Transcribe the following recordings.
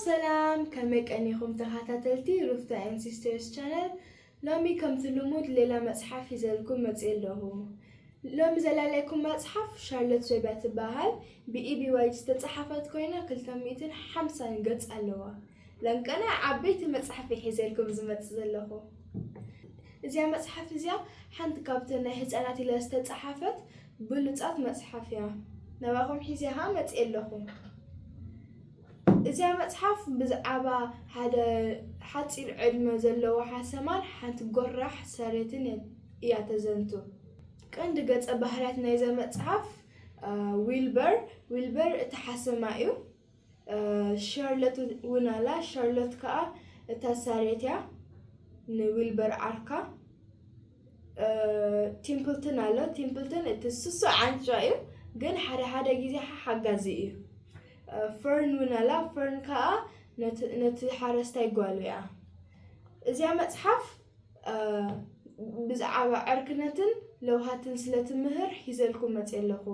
ሰላም፣ ከመይ ቀኒኹም ተኸታተልቲ ሩፍታ and sisters channel? ሎሚ ከምቲ ልሙድ ሌላ መጽሓፍ ሒዘልኩም መጽእ ኣለኹ። ሎሚ ዘላለይኩም መጽሓፍ ሻርሎት ሶይባ ትበሃል። ብኢቢ ዋይት ዝተጻሓፈት ኮይና ክልተ ሚእትን ሓምሳን ገጽ ኣለዋ። ለምቀና ዓበይቲ መጽሓፍ ሒዘልኩም ዝመጽእ ዘለኹ። እዚኣ መጽሓፍ እዚኣ ሓንቲ ካብተን ናይ ህጻናት ኢለ ዝተጻሓፈት ብሉጻት መጽሓፍ እያ። ናባኹም ሒዘ ኸኣ መጽእ ኣለኹ። እዚኣ መጽሓፍ ብዛዕባ ሓደ ሓጺር ዕድመ ዘለዎ ሓሰማን ሓንቲ ጎራሕ ሳሬትን እያ ተዘንቱ። ቀንዲ ገጸ ባህርያት ናይዛ መጽሓፍ ዊልበር፣ ዊልበር እቲ ሓሰማ እዩ። ሻርሎት እውን ኣላ። ሻርሎት ከኣ እታ ሳሬት እያ፣ ንዊልበር ዓርካ። ቲምፕልተን ኣሎ። ቲምፕልተን እቲ ስሱዕ ዓንጫ እዩ፣ ግን ሓደ ሓደ ግዜ ሓጋዚ እዩ። ፈርን እውን ኣላ። ፈርን ከኣ ነቲ ሓረስታይ ጓሉ እያ። እዚኣ መጽሓፍ ብዛዕባ ዕርክነትን ለውሃትን ስለ ትምህር ሒዘልኩም መጽእ ኣለኹ።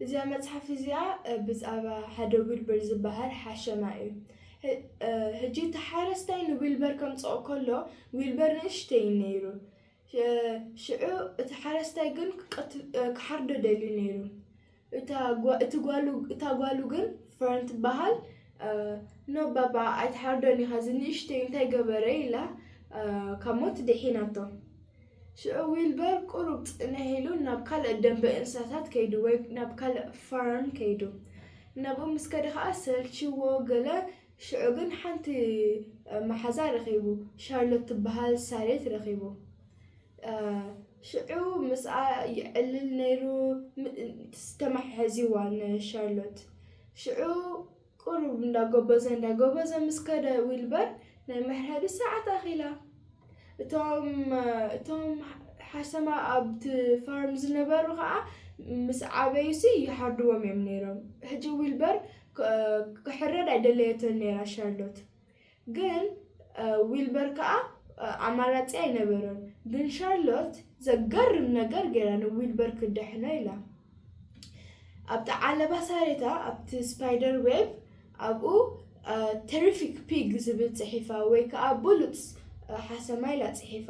እዚኣ መጽሓፍ እዚኣ ብዛዕባ ሓደ ዊልበር ዝበሃል ሓሸማ እዩ። ሕጂ እቲ ሓረስታይ ንዊልበር ከምጽኦ ከሎ፣ ዊልበር ንእሽተይ ነይሩ። ሽዑ እቲ ሓረስታይ ግን ክሓርዶ ደልዩ ነይሩ። እታ ጓሉ ግን ፈርን ትበሃል፣ ኖ ባባ ኣይትሓርዶን ኢኻ፣ እዚ ንእሽተይ እንታይ ገበረ ኢላ ካብ ሞት ድሒናቶ። ሽዑ ዊልበር ቁሩብ ጽንሕ ኢሉ ናብ ካልእ ደንበ እንስሳታት ከይዱ ወይ ናብ ካልእ ፋርም ከይዱ። ናብኡ ምስ ከደ ኸኣ ሰልችዎ ገለ። ሽዑ ግን ሓንቲ መሓዛ ረኺቡ፣ ሻርሎት ትበሃል ሳሬት ረኺቡ። ሽዑ ምስኣ ይዕልል ነይሩ፣ ተማሓሒዝዋ ንሻርሎት። ሽዑ ቁሩብ እንዳጎበዘ እንዳጎበዘ ምስ ከደ ዊልበር ናይ መሕረዲ ሰዓት ኣኺላ። እቶም እቶም ሓሰማ ኣብቲ ፋርም ዝነበሩ ኸዓ ምስ ዓበዩሲ ይሓርድዎም እዮም ነይሮም። ሕጂ ዊልበር ክሕረድ ኣይደለየቶን ነይራ ሻርሎት። ግን ዊልበር ከኣ ኣማራጺ ኣይነበሮን። ግን ሻርሎት ዘገርም ነገር ገይራ ንዊልበር ክደሕኖ ኢላ። ኣብቲ ዓለባ ሳሬታ ኣብቲ ስፓይደር ዌብ ኣብኡ ተሪፊክ ፒግ ዝብል ጽሒፋ ወይ ከኣ ብሉጽ ሓሰማ ኢላ ጽሒፋ።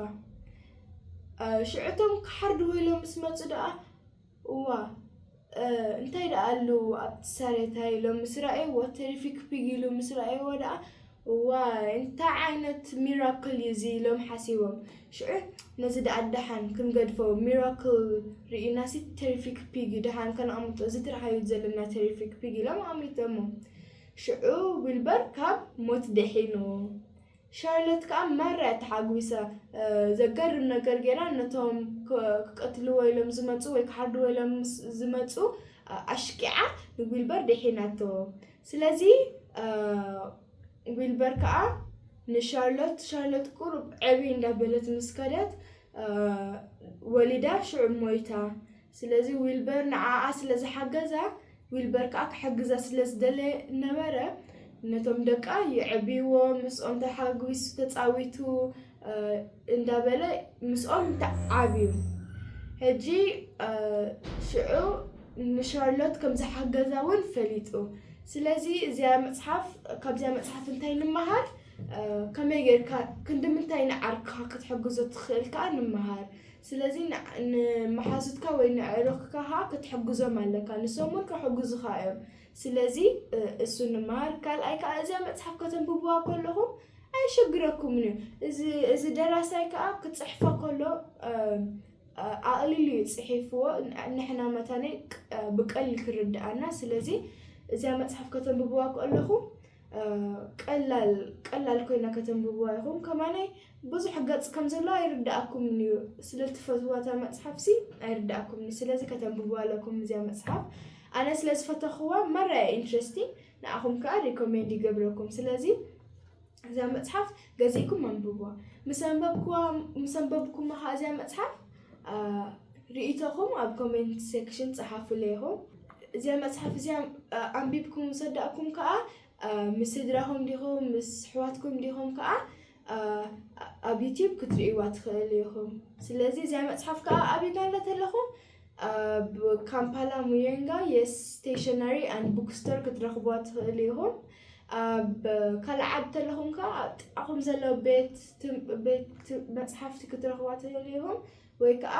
ሽዑ እቶም ክሓርድዎ ኢሎም ምስ መጹ ደኣ እዋ እንታይ ደኣ ኣሉ ኣብቲ ሳሬታ ኢሎም ምስ ረኣይዎ፣ ተሪፊክ ፒግ ኢሉ ምስ ረኣይዎ ደኣ እዋ እንታይ ዓይነት ሚራክል እዩ እዚ ኢሎም ሓሲቦም። ሽዑ ነዚ ደኣ ደሓን ክንገድፎ፣ ሚራክል ርኢናሲ ተሪፊክ ፒግ ደሓን ከነቐምጦ፣ እዚ ትረኣዩ ዘለና ተሪፊክ ፒግ ኢሎም ኣቐሚጦሞ። ሽዑ ዊልበር ካብ ሞት ደሒኑ። ሻርሎት ከኣ ማራ እያ ተሓጒሳ። ዘገርም ነገር ገይራ ነቶም ክቀትልዎ ኢሎም ዝመጹ ወይ ክሓርድዎ ኢሎም ዝመጹ ኣሽቂዓ ንዊልበር ደሒናቶ። ስለዚ ዊልበር ከኣ ንሻርሎት ሻርሎት ቁሩብ ዕብይ እንዳበለት ምስ ከደት ወሊዳ ሽዑ ሞይታ። ስለዚ ዊልበር ንዓኣ ስለ ዝሓገዛ፣ ዊልበር ከኣ ክሕግዛ ስለ ዝደለየ ነበረ፣ ነቶም ደቃ የዕብይዎ፣ ምስኦም ተሓጒሱ ተጻዊቱ እንዳበለ ምስኦም ተዓብዩ። ሕጂ ሽዑ ንሻርሎት ከም ዝሓገዛ እውን ፈሊጡ። ስለዚ እዚኣ መጽሓፍ፣ ካብዚኣ መጽሓፍ እንታይ ንምሃር? ከመይ ጌርካ፣ ክንዲ ምንታይ ንዓርክኻ ክትሕግዞ ትኽእል ከኣ ንምሃር። ስለዚ ንመሓዙትካ ወይ ንዕሩኽካ ከኣ ክትሕግዞም ኣለካ፣ ንሶም እውን ክሕግዙኻ እዮም። ስለዚ እሱ ንምሃር። ካልኣይ ከኣ እዚኣ መጽሓፍ ከተንብብዋ ከለኹም ኣየሸግረኩምን እዩ። እዚ ደራሳይ ከኣ ክጽሕፋ ከሎ ኣቕሊሉ እዩ ጽሒፍዎ። ንሕና መታነይ ብቀሊል ክርድኣና። ስለዚ እዚኣ መጽሓፍ ከተንብብዋ ከለኹም ቀላል ቀላል ኮይና ከተንብብዋ ኢኹም። ከማነይ ብዙሕ ገጽ ከም ዘሎ ኣይርድኣኩምን እዩ። ስለ ትፈትዋ እታ መጽሓፍሲ ኣይርድኣኩምን እዩ። ስለዚ ከተንብብዋ ኣለኩም እዚኣ መጽሓፍ። ኣነ ስለ ዝፈተኽዋ ማራ እያ ኢንትረስቲንግ፣ ንኣኹም ከኣ ሪኮሜንድ ይገብረኩም። ስለዚ እዛ መጽሓፍ ገዚእኩም ኣንብብዋ። ምስ ኣንበብኩዋ ምስ ኣንበብኩማ ከኣ እዚኣ መጽሓፍ ርኢቶኹም ኣብ ኮሜንት ሴክሽን ጸሓፉለይ ኢኹም። እዚኣ መጽሓፍ እዚኣ ኣንቢብኩም ምስ ወዳእኩም ከኣ ምስ ስድራኹም ዲኹም ምስ ኣሕዋትኩም ዲኹም ከኣ ኣብ ዩቲዩብ ክትርእይዋ ትኽእሉ ኢኹም። ስለዚ እዚኣ መጽሓፍ ከኣ ኣበይ ከኣ ተለኹም ኣብ ካምፓላ ሙየንጋ የስ ስቴሽነሪ ኣንድ ቡክስቶር ክትረኽብዋ ትኽእሉ ኢኹም። ኣብ ካልእ ዓዲ ተለኹም ከዓ ኣብ ጥቓኹም ዘሎ ቤት ትም- ቤት ት- መፅሓፍቲ ክትረኽቧ ትኽእሉ ኢኹም፣ ወይ ከዓ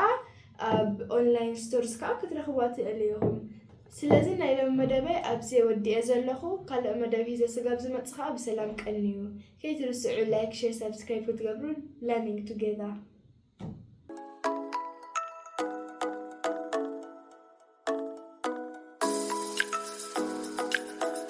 ኣብ ኦንላይን ስቶርስ ከዓ ክትረኽቧ ትኽእሉ ኢኹም። ስለዚ ናይ ሎሚ መደበይ ኣብዚ ወዲኤ ዘለኹ። ካልእ መደብ ሂዘ ስጋብ ዝመፅእ ከዓ ብሰላም ቀንዩ። ከይትርስዑ ላይክ፣ ሼር፣ ሳብስክራይብ ክትገብሩን learning together